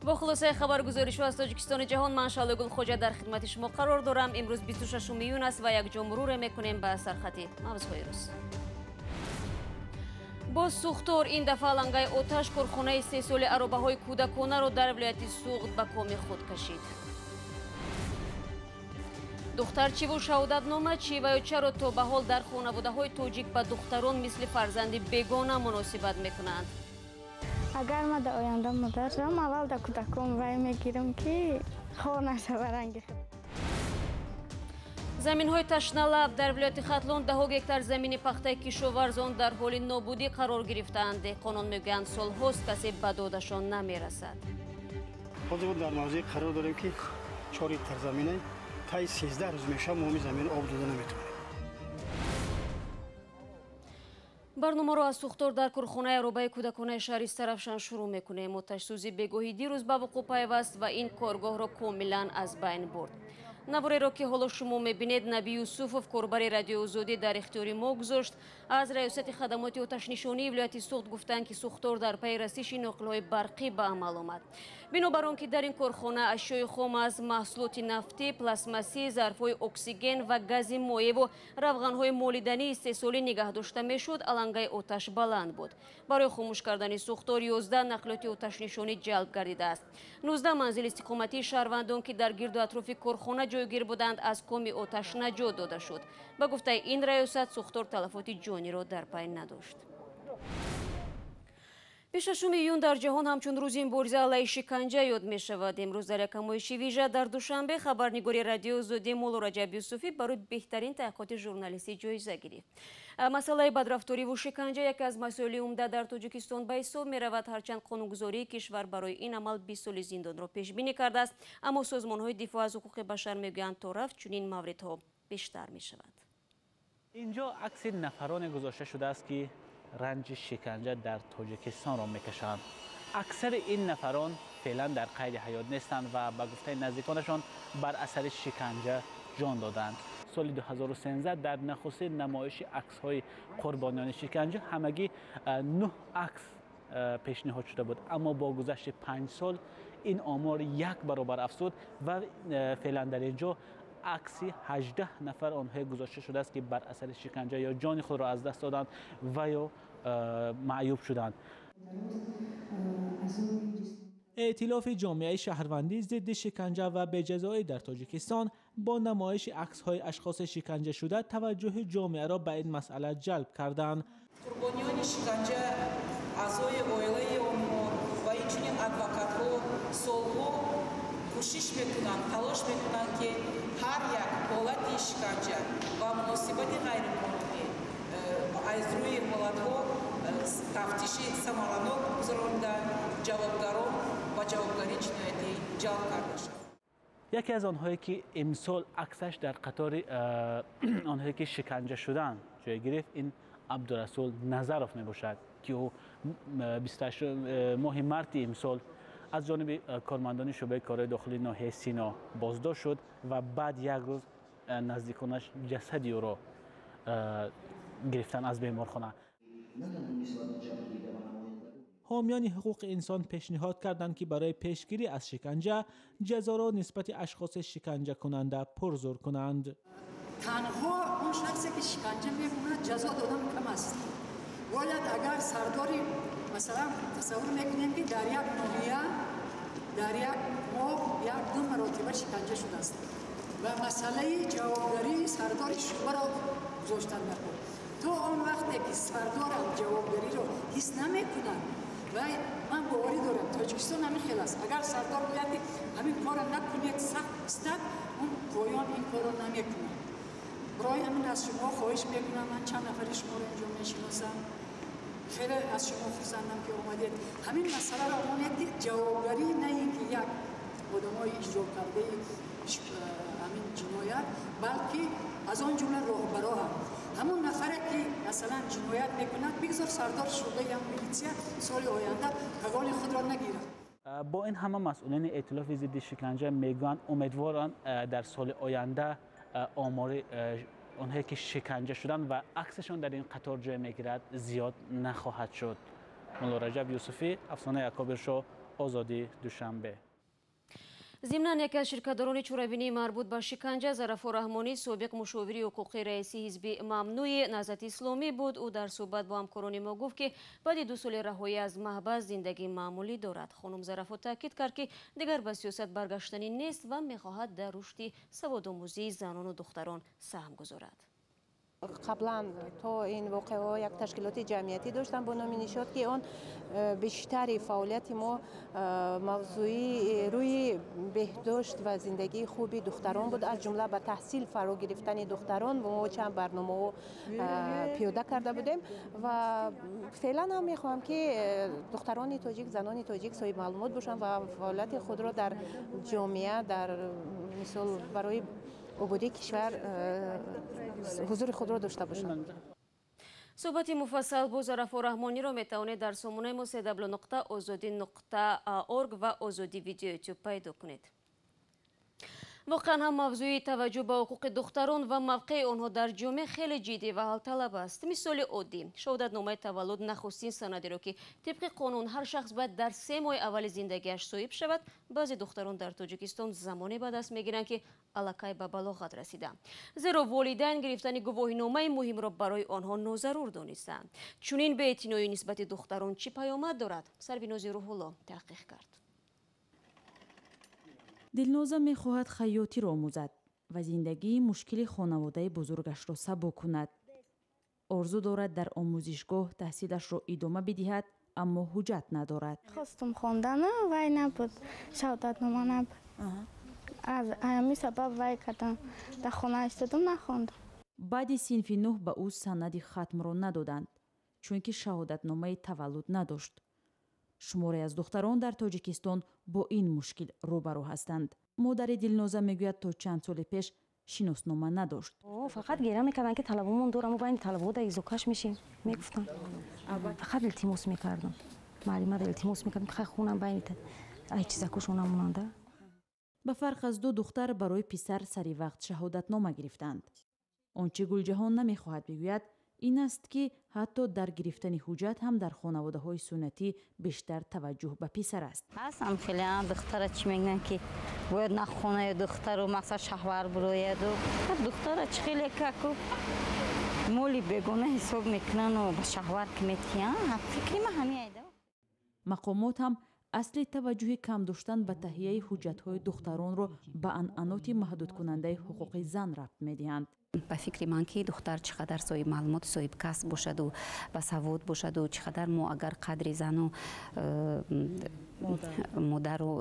Бо хулосаи хабаргузоришҳо аз Тоҷикистони ҷаҳон ман Шалои Гулхоҷа дар хидмати шумо қарор дорам. Имрӯз 26 июн аст ва якҷо муруре мекунем ба сархати мавзӯъҳои рӯз. Боз сӯхтор, ин дафъа алангаи оташ корхонаи истеҳсоли аробаҳои кӯдаконаро дар вилояти Суғд ба коми худ кашид. Духтарчиву шаҳодатнома чӣ ва ё чаро то ба ҳол дар хонаводаҳои тоҷик ба духтарон мисли фарзанди бегона муносибат мекунанд? Агар ман дар оянда модар шавам, аввал дар кӯдакон вай мегирам, ки хор нашава ранги худ. Заминҳои ташналаб дар вилояти Хатлон даҳо гектар замини пахтаи кишоварзон дар ҳоли нобудӣ қарор гирифтаанд. Деҳқонон мегӯянд, солҳост касе ба додашон намерасад. Ҳозир дар мавзеъ қарор дорем, ки 4 гектар замина таи 13 рӯз мешавад, мо замин об дода наметавонем. Барномаро аз сӯхтор дар корхонаи аробаи кӯдаконаи шаҳри Истаравшан шурӯъ мекунем. Оташсӯзӣ бегоҳи дирӯз ба вуқӯъ пайваст ва ин коргоҳро комилан аз байн бурд. Навореро, ки ҳоло шумо мебинед, Наби Юсуфов, корбари Радиои Озодӣ, дар ихтиёри мо гузошт. Аз раёсати хадамоти оташнишонии вилояти Суғд гуфтанд, ки сӯхтор дар пайи расиши ноқилҳои барқӣ ба амал омад. Бинобар он ки дар ин корхона ашёи хом аз маҳсулоти нафтӣ, пластмассӣ, зарфҳои оксиген ва гази моеву равғанҳои молидании истеҳсолӣ нигаҳ дошта мешуд, алангаи оташ баланд буд. Барои хомӯш кардани сӯхтор 11 нақлиёти оташнишонӣ ҷалб гардидааст. 19 манзили истиқоматии шаҳрвандон, ки дар гирду атрофи корхона ҷойгир буданд, аз коми оташ наҷот дода шуд. Ба гуфтаи ин раёсат, сӯхтор талафоти ҷониро дар пай надошт. 26 июн дар ҷаҳон ҳамчун рӯзи мубориза алайҳи шиканҷа ёд мешавад. Имрӯз дар як ҳамоиши вижа дар Душанбе хабарнигори Радиои Озодӣ Мулло Раҷаб Юсуфӣ барои беҳтарин таҳқиқоти журналистӣ ҷоиза гирифт. Масъалаи бадрафториву шиканҷа яке аз масоили умда дар Тоҷикистон ба ҳисоб меравад. Ҳарчанд қонунгузории кишвар барои ин амал 20 соли зиндонро пешбинӣ кардааст, аммо созмонҳои дифоъ аз ҳуқуқи башар мегӯянд, то рафт чунин мавридҳо бештар мешавад. Инҷо акси нафароне гузошта шудааст, ки ранҷи шиканҷа дар Тоҷикистонро мекашанд. Аксари ин нафарон феълан дар қайди ҳаёт нестанд ва ба гуфтаи наздиконашон бар асари шиканҷа ҷон доданд. Соли 2013 дар нахустин намоиши аксҳои қурбониёни шиканҷа ҳамагӣ 9 акс пешниҳод шуда буд, аммо бо гузашти 5 сол ин омор як баробар афзуд ва феълан дар ин ҷо акси 18 нафар онҳое гузошта шудааст, ки бар асари шиканҷа ё ҷони худро аз даст доданд ва ё маъюб шуданд. Эътилофи ҷомеаи шаҳрвандӣ зидди шиканҷа ва беҷазоӣ дар Тоҷикистон бо намоиши аксҳои ашхоси шиканҷашуда таваҷҷӯҳи ҷомеаро ба ин масъала ҷалб карданд. Қурбониёни шиканҷа, аъзои оилаи онҳо ва инчунин адвокатҳо солҳо кӯшиш мекунанд, талош мекунанд, ки ҳар як ҳолати шиканҷа ва муносибати ғайриқонунӣ аз рӯи ҳолатҳо тафтиши самаранок гузаронида, ҷавобгарон ба ҷавобгарии ҷиноятӣ ҷалб карда шавад. Яке аз онҳое, ки имсол аксаш дар қатори онҳое, ки шиканҷа шуданд, ҷой гирифт, ин Абдурасул Назаров мебошад, ки ӯ 28 моҳи марти имсол аз ҷониби кормандони шӯъбаи корҳои дохилии ноҳияи Сино боздошт шуд ва баъд як рӯз наздиконаш ҷасади ӯро гирифтан аз беморхона. Ҳомиёни ҳуқуқи инсон пешниҳод карданд, ки барои пешгирӣ аз шиканҷа ҷазоро нисбати ашхоси шиканҷакунанда пурзур кунанд. Танҳо он шахсе, ки шиканҷа мекунад, ҷазо додан кам аст. Бояд агар сардори, масалан, тасаввур мекунем, ки дар як ноҳия дар як моҳ як-ду маротиба шиканҷа шудааст ва масъалаи ҷавобгарии сардори шӯъбаро гузоштан накун. То он вақте ки сардорам ҷавобгариро ҳис намекунад, ва ман боварӣ дорам, Тоҷикистон ҳамин хел аст. Агар сардор гӯяд, ки ҳамин корро накунед, сахт истад, он поён ин корро намекунад. Барои ҳамин аз шумо хоҳиш мекунам, ман чанд нафари шуморо инҷо мешиносам, хеле аз шумо хурсандам, ки омадед. Ҳамин масъаларо монед, ки ҷавобгарӣ на ин ки як одамои иҷро кардаи ҳамин ҷиноят, балки аз он ҷумла роҳбаро ҳам. Ҳамон нафаре, ки масалан ҷиноят мекунад, бигзор сардори шӯъбаи ям милитсия соли оянда пагони худро нагирад. Бо ин ҳама масъулини эътилофи зидди шиканҷа мегӯянд, умедворанд, дар соли оянда омори онҳое, ки шиканҷа шуданд ва аксашон дар ин қатор ҷой мегирад, зиёд нахоҳад шуд. Мулло Раҷаб Юсуфӣ, Афсонаи Акобиршо, Озодӣ, Душанбе. Зимнан яке аз ширкатдорони чорабинии марбут ба шиканҷа Зарафо Раҳмонӣ, собиқ мушовири ҳуқуқии раиси ҳизби мамнӯи Наҳзати Исломӣ буд. Ӯ дар суҳбат бо ҳамкорони мо гуфт, ки баъди 2 соли раҳоӣ аз маҳбас зиндагии маъмулӣ дорад. Хонум Зарафо таъкид кард, ки дигар ба сиёсат баргаштанӣ нест ва мехоҳад дар рушди саводомӯзии занону духтарон саҳм гузорад. Қаблан то ин воқеаҳо як ташкилоти ҷамъиятӣ доштам бо номи Нишот, ки он бештари фаъолияти мо мавзӯи рӯи беҳдошт ва зиндагии хуби духтарон буд, аз ҷумла ба таҳсил фаро гирифтани духтарон. Мо чанд барномаҳо пиёда карда будем ва феълан ҳам мехоҳам, ки духтарони тоҷик, занони тоҷик соҳиби маълумот бошанд ва фаъолияти худро дар ҷомеа, дар мисол барои ободии кишвар ҳузури худро дошта бошанд. Суҳбати муфассал бо Зарафо Раҳмониро метавонед дар сомонаи мо www.ozodi.org ва Озодӣ видео ютуб пайдо кунед. Воқеан ҳам мавзӯи таваҷҷӯҳ ба ҳуқуқи духтарон ва мавқеи онҳо дар ҷомеа хеле ҷиддӣ ва ҳалталаб аст. Мисоли оддӣ, шаҳодатномаи таваллуд нахустин санадеро, ки тибқи қонун ҳар шахс бояд дар 3 моҳи аввали зиндагиаш соҳиб шавад, баъзе духтарон дар Тоҷикистон замоне ба даст мегиранд, ки аллакай ба балоғат расиданд. Зеро волидайн гирифтани гувоҳиномаи муҳимро барои онҳо нозарур донистанд. Чунин беэътиноӣ нисбати духтарон чӣ паёмад дорад? Сарвинози Рӯҳулло таҳқиқ кард. Дилноза мехоҳад хайётиро омӯзад ва зиндагии мушкили хонаводаи бузургашро сабук кунад. Орзу дорад дар омӯзишгоҳ таҳсилашро идома бидиҳад, аммо ҳуҷҷат надорад. Хостум хондану вай набуд, шаҳодатнома набуд. Аз ҳамин сабаб вай кардам, дар хона истодам, нахондам. Баъди синфи 9 ба ӯ санади хатмро надоданд, чунки шаҳодатномаи таваллуд надошт. Шуморе аз духтарон дар Тоҷикистон бо ин мушкил рӯбарӯ ҳастанд. Модари Дилноза мегӯяд, то чанд соли пеш шиноснома надошт. Фақат гира мекарданд, ки талабомон дорам, мо байни талабода изокаш мешем, мегуфтанд. Фақат илтимос мекардам. Маълимада илтимос мекардам, ки хай хунам байни ай чизакошон намонанда. Ба фарқ аз 2 духтар барои писар сари вақт шаҳодатнома гирифтанд. Он чӣ Гулҷаҳон намехоҳад бигӯяд, ин аст, ки ҳатто дар гирифтани ҳуҷҷат ҳам дар хонаводаҳои суннатӣ бештар таваҷҷӯҳ ба писар аст. Ҳастам хеле духтара чӣ мегӯянд, ки бояд нахонаю духтару мақсад шаҳвар бурояду духтара чӣ хеле каку моли бегона ҳисоб мекунану ба шаҳвар ки метиҳанд. Фикри ман ҳамин айда. Мақомот ҳам асли таваҷҷӯҳи кам доштан ба таҳияи ҳуҷҷатҳои духтаронро ба анъаноти маҳдудкунандаи ҳуқуқи зан рабт медиҳанд. Ба фикри ман, ки духтар чӣ қадар соҳиби маълумот, соҳиби касб бошаду ба савод бошаду чӣ қадар мо агар қадри зану модару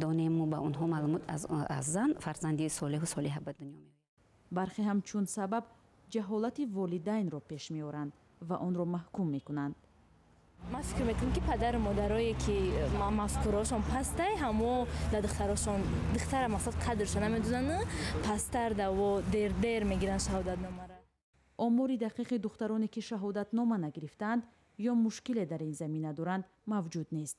донему ба онҳо маълумот аз зан фарзанди солеҳу солиҳа ба дунё меояд. Бархе ҳам чун сабаб ҷаҳолати волидайнро пеш меоранд ва онро маҳкум мекунанд. Ман фикр мекунам, ки падару модарое, ки мафкураошон пастай, ҳамо дар духтарошон духтара мақсад қадршо намедонанд, пасттар даво дер-дер мегиранд шаҳодатномаро. Омори дақиқи духтароне, ки шаҳодатнома нагирифтаанд ё мушкиле дар ин замина доранд, мавҷуд нест,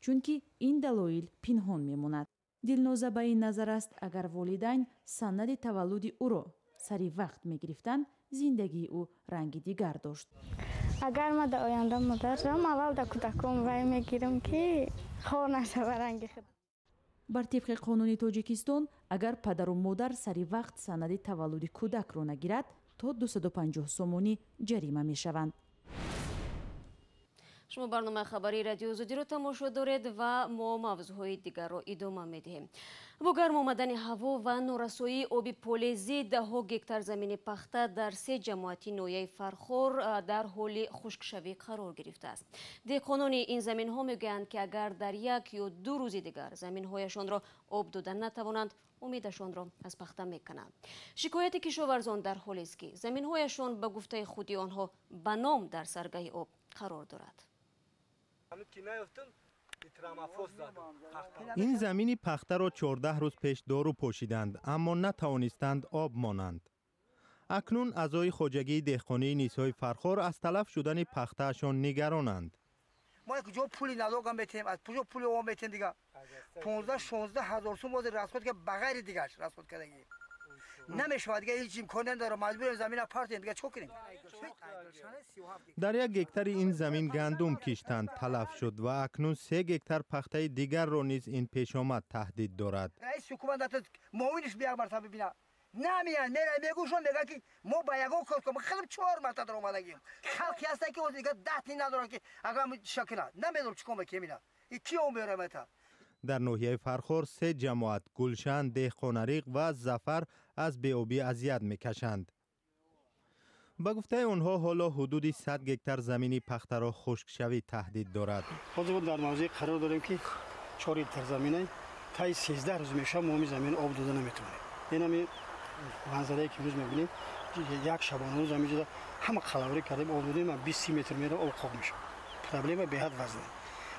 чунки ин далоил пинҳон мемонад. Дилноза ба ин назар аст, агар волидайн санади таваллуди ӯро сари вақт мегирифтанд, зиндагии ӯ ранги дигар дошт. Агар ман дар оянда модар шавам, аввал дар кӯдакон вай мегирам, ки хор нашава ранги худ. Бар тибқи қонуни Тоҷикистон, агар падару модар сари вақт санади таваллуди кӯдакро нагирад, то 250 сомонӣ ҷарима мешаванд. Шумо барномаи хабарии Радиои Озодиро тамошо доред ва мо мавзӯъҳои дигарро идома медиҳем. Бо гарм омадани ҳаво ва норасоии оби полезӣ даҳҳо гектар замини пахта дар 3 ҷамоати ноҳияи Фархор дар ҳоли хушкшавӣ қарор гирифтааст. Деҳқонони ин заминҳо мегӯянд, ки агар дар 1 ё 2 рӯзи дигар заминҳояшонро об дода натавонанд, умедашонро аз пахта мекунанд. Шикояти кишоварзон дар ҳолест, ки заминҳояшон ба гуфтаи худи онҳо ба ном дар саргаҳи об қарор дорад. Ин замини пахтаро 14 рӯз пеш дору пошиданд, аммо натавонистанд об монанд. Акнун аъзои хоҷагии деҳқонии Нисои Фархор аз талаф шудани пахтаашон нигаронанд. Мо куҷо пули налогам метиҳем, аз куҷо пули об метиҳем дига? 15-16 ҳазор сум бози расход ка, ба ғайри дигаш расход кардагӣ. Намешавад, дига ҳеҷ имкон надорам, маҷбурем замина партем, дига чикор кунем? Дар 1 гектари ин замин гандум киштанд, талаф шуд ва акнун 3 гектар пахтаи дигарро низ ин пешомад таҳдид дорад. Раиси ҳукумат муовинаш биёяд мартаба бибинад. Намеянд, мерай мегӯшон, мегӯянд ки мо ба ягон кор кунем. Хеле 4 марта дар омадагим. Халқи ҳастанд ки дигар 10 тин надоранд ки агар шакла. Намедонам чикор мекунем ина. И ки меорам это? Дар ноҳияи Фархор 3 ҷамоат Гулшан, Деҳқонариқ ва Зафар аз беобӣ азият мекашанд. Ба гуфтаи онҳо ҳоло ҳудуди 100 гектар замини пахтаро хушкшавӣ таҳдид дорад. Ҳозир дар мавзеъ қарор дорем ки 4 гектар замина таи 13 рӯз мешавад, мо замин об дода наметавонем. Ин ҳами манзарае ки имрӯз мебинем, як шабонарӯз ҳаминҷода ҳама қалаврӣ кардем, об додем, 20 метр мера об хок мешавад. Проблема беҳад вазнин.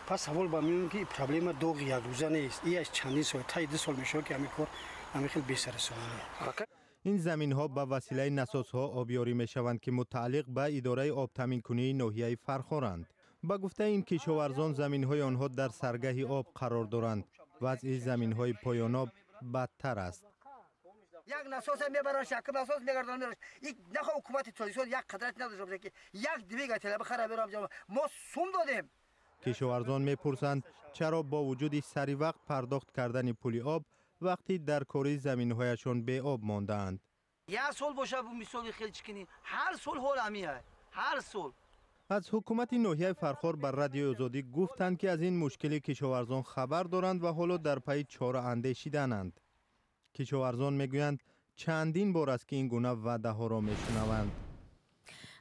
Пас савол ба меояд ки проблема доғи якрӯза нест. Ин аз чандин сол, таи 2 сол мешавад ки ҳамин кор ҳамин хел бесарасомонӣ. Ин заминҳо ба василаи насосҳо обёрӣ мешаванд ки мутааллиқ ба идораи обтаминкунии ноҳияи Фархоранд. Ба гуфтаи ин кишоварзон заминҳои онҳо дар саргаҳи об қарор доранд. Вазъи заминҳои поёноб бадтар аст. Як насос мебаранд, як насос мегардонанд. Ин нахо ҳукумати Тоҷикистон як қадрат надошта бошад ки як двигатель бихарад берам. Мо сум додем. Кишоварзон мепурсанд чаро бо вуҷуди сари вақт пардохт кардани пули об вақти дар кори заминҳояшон беоб мондаанд. Як сол бошад мисоли хел чикини, ҳар сол ҳол ҳамия, ҳар сол. Аз ҳукумати ноҳияи Фархор ба Радиои Озодӣ гуфтанд ки аз ин мушкили кишоварзон хабар доранд ва ҳоло дар пайи чора андешидананд. Кишоварзон мегӯянд чандин бор аст ки ин гуна ваъдаҳоро мешунаванд.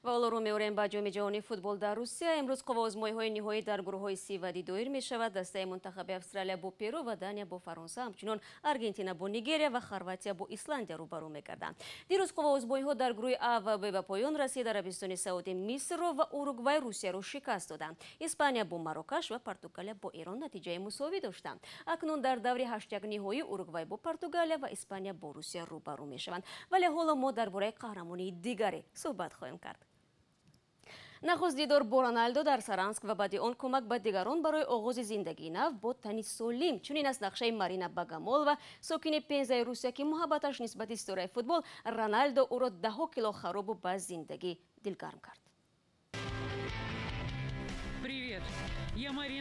Ва ҳоло рӯ меорем ба Ҷоми ҷаҳонии футбол дар Русия. Имрӯз қувваозмоиҳои ниҳоӣ дар гурӯҳҳои С ва Д доир мешавад. Дастаи мунтахаби Австралия бо Перу ва Дания бо Фаронса, ҳамчунон Аргентина бо Нигерия ва Хорватия бо Исландия рӯбарӯ мекарданд. Дирӯз қувваозмоиҳо дар гурӯҳи А ва Б ба поён расид. Арабистони Саудӣ Мисрро ва Уругвай Русияро шикаст доданд. Испания бо Марокаш ва Португалия бо Эрон натиҷаи мусовӣ доштанд. Акнун дар даври ҳаштякниҳоӣ Уругвай бо Португалия ва Испания бо Русия рӯбарӯ мешаванд. Вале ҳоло мо дар бораи қаҳрамонии дигаре суҳбат хоҳем кард. Нахуст дидор бо Роналдо дар Саранск ва баъди он кӯмак ба дигарон барои оғози зиндагии нав бо тани солим. Чунин аст нақшаи Марина Богомолова, сокини Пензаи Русия, ки муҳаббаташ нисбати ситораи футбол Роналдо ӯро даҳо кило харобу ба зиндагӣ дилгарм кард.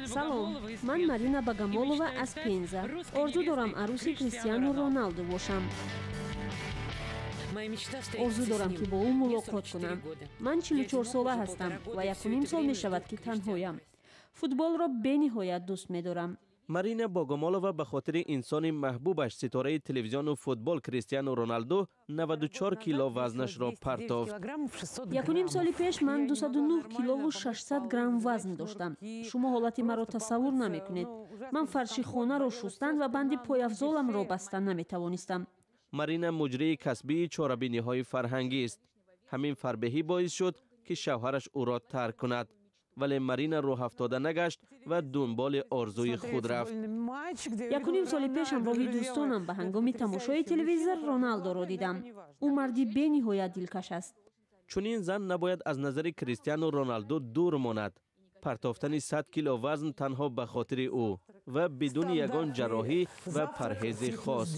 Салом, ман Марина Богомолова аз Пенза. Орзу дорам арӯси Кристиану Роналдо бошам. Орзу дорам ки бо ӯ мулоқот кунам. Ман 44 сола ҳастам ва 1,5 сол мешавад ки танҳоям. Футболро бениҳоят дӯст медорам. Марина Богомолова ба хотири инсони маҳбубаш ситораи телевизиону футбол Кристиану Роналдо 94 кило вазнашро партофт. 1,5 соли пеш ман 209 килову 600 грамм вазн доштам. Шумо ҳолати маро тасаввур намекунед. Ман фарши хонаро шустан ва банди пойафзоламро баста наметавонистам. Марина муҷрии касбии чорабиниҳои фарҳангӣ аст. Ҳамин фарбеҳӣ боис шуд ки шавҳараш ӯро тарк кунад. Вале Марина рӯҳафтода нагашт ва дунболи орзуи худ рафт. 1,5 соли пеш ҳамроҳи дӯстонам ба ҳангоми тамошои телевизор Роналдоро дидам. Ӯ марди бениҳоят дилкаш аст. Чунин зан набояд аз назари Кристиану Роналдо дур монад. Партофтани 100 кило вазн танҳо ба хотири ӯ ва бидуни ягон ҷарроҳӣ ва парҳези хос.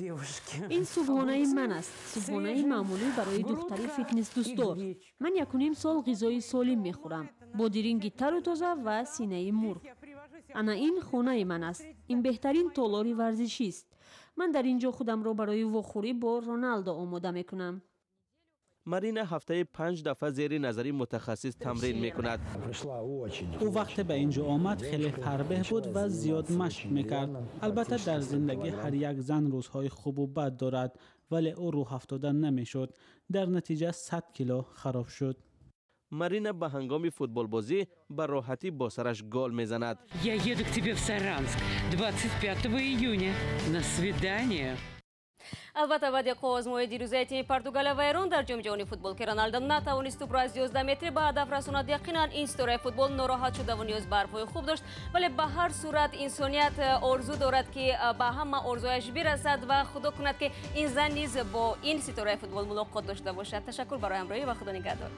Ин субҳонаи ман аст, субҳонаи маъмулӣ барои духтари фитнесдӯстдор. Ман 1,5 сол ғизои солим мехӯрам, бодиринги тару тоза ва синаи мурғ. Ана ин хонаи ман аст. Ин беҳтарин толори варзишист. Ман дар ин ҷо худамро барои вохӯрӣ бо Роналдо омода мекунам. Марина ҳафтаи 5 дафъа зери назари мутахассис тамрин мекунад. Ӯ вақте ба ин ҷо омад хеле фарбеҳ буд ва зиёд машқ мекард. Албатта дар зиндагӣ ҳар як зан рӯзҳои хубу бад дорад, вале ӯ рӯҳафтода намешуд. Дар натиҷа 100 кило хароб шуд. Марина ба ҳангоми футболбозӣ ба роҳатӣ бо сараш гол мезанад. Я еду к тебе в Саранск 25 июня на свидание. Албатта баъди қувваозмоии дирӯзаи тими Португалия ва Эрон дар Ҷоми ҷаҳонии футбол ки Роналдо натавонист тӯбро аз 11 метрӣ ба ҳадаф расонад, яқинан ин ситораи футбол нороҳат шуда ва ниёз ба ҳарфҳои хуб дошт. Вале ба ҳар сурат инсоният орзу дорад ки ба ҳама орзуяш бирасад ва худо кунад ки ин зан низ бо ин ситораи футбол мулоқот дошта бошад. Ташаккур барои ҳамроҳӣ ва худо нигаҳдор.